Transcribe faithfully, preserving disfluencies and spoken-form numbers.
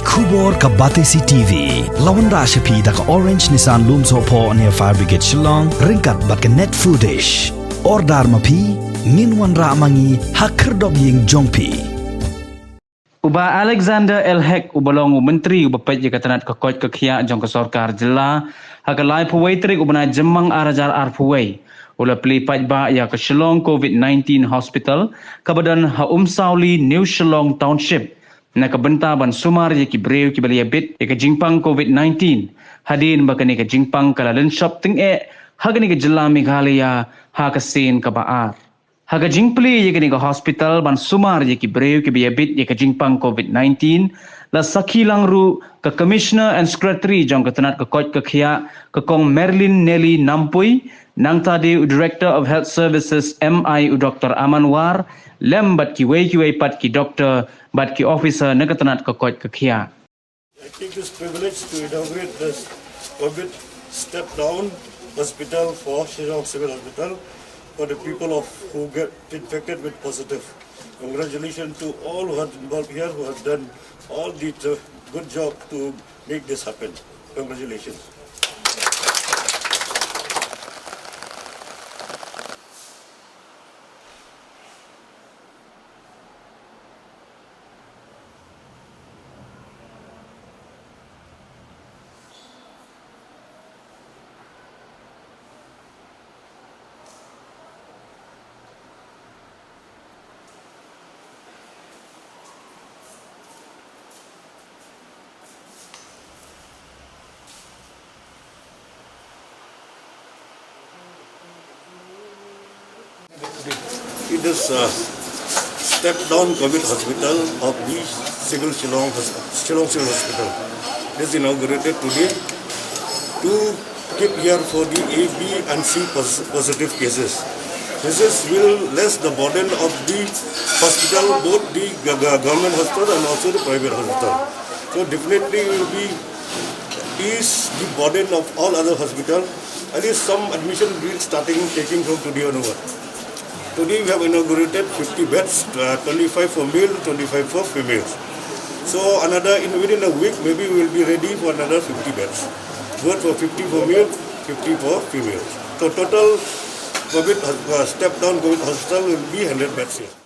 Khubor ka Batesi T V. La wanrah sha phi da ka Orange Nissan Lumsohphoh near Fire Brigade Shillong, ryngkat bad ka Net Foodish. Order ma phi, ngin wanrah ma ngi ha khyrdop ïing jong phi. U Bah Alexander L Hek, uba long u Myntri uba peit ïa ka tnat ka koit ka khiah jong ka sorkar jylla, ha ka laiphew wei tarik u bnai Jymmang ar hajar arphew wei, u la plie paidbah ïa ka Shillong Covid nineteen Hospital, kaba don ha Umsawli, New Shillong Township, na ka bynta ban sumar ïa ki briew kiba la ïabit ïa ka jingpang Covid nineteen, hadien ba kane ka jingpang ka la lynshop tyngeh ha kane ka jylla Meghalaya ha ka sien kaba ar. Ha ka jingplie ïa kane ka hospital ban sumar ïa ki briew kiba ïabit ïa ka jingpang Covid nineteen, la sakhi lang ruh ka Commissioner and Secretary jong ka tnat ka koit ka khiah, ka Kong Merlin Nelly Nampui, nangta de u Director of Health Services M I u Doktor Aman War, lem bad kiwei kiwei pat ki doktor bad ki officer na ka tnat ka koit ka khiah. I take this privilege to inaugurate this Covid step down hospital for Shillong Civil Hospital for the people of who get infected with positive. Congratulations to all who are involved here, who have done all the uh, good job to make this happen. Congratulations. It is uh, step down Covid hospital of the Civil Shillong, Shillong Civil Hospital. This inaugurated today to keep here for the A, B and C pos- positive cases. This is will less the burden of the hospital, both the g- g- government hospital and also the private hospital. So definitely will be ease the burden of all other hospital. At least some admission will be starting taking from today onward. Today we have inaugurated fifty beds, uh, twenty-five for male, twenty-five for females. So another in within a week, maybe we will be ready for another fifty beds. Both for fifty for male, fifty for female. So total Covid hos- uh, step down Covid hospital will be hundred beds here.